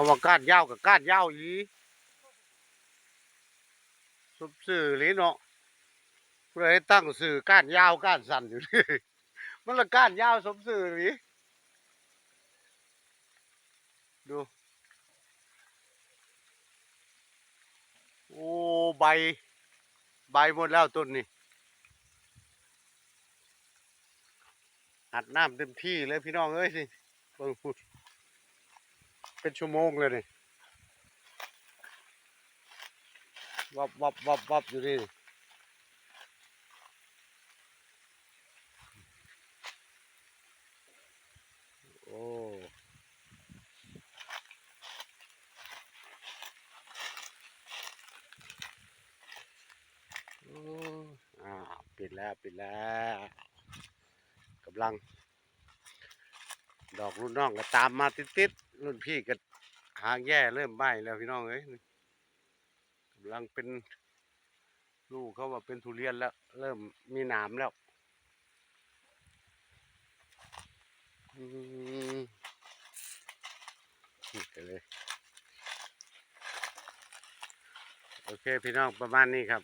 ວ່າກ້ານຍາວກໍກ້ານຍາວອີ່ຫຼີ ສົມຊື່ອີ່ຫຼີເນາະ. ຜູ້ໃດຕັ້ງຊື່ກ້ານຍາວກ້ານສັ້ນຢູ່ນີ້ ມັນລະກ້ານຍາວສົມຊື່ອີ່ຫຼີ. ດູ ໂອ້ ໃບ ໃບໝົດແລ້ວຕົ້ນນີ້ ອັດນ້ຳເຕັມທີ່ເລີຍພີ່ນ້ອງເອີຍ ນີ້ ເບິ່ງພຸ້ນ ເປັນຊົ່ວໂມງແລ້ວນີ້ ວັບໆໆໆ ຢູ່ນີ້. ໂອ້ ໂອ້ ອ້າວ ປິດແລ້ວ ປິດແລ້ວ ກຳລັງ ດອກລຸ້ນນ້ອງກໍຕາມມາຕິດໆ ລຸ້ນພີ່ກໍຫາງແຢ່ເລີ່ມໄໝ້ແລ້ວພີ່ນ້ອງເອີຍ. ກຳລັງເປັນ ລູກເຂົາວ່າເປັນທຸລຽນແລ້ວ ເລີ່ມມີໜາມແລ້ວ. ອືມ ນີ້ກໍເລີຍ ໂອເຄພີ່ນ້ອງ ປະມານນີ້ຄັບ.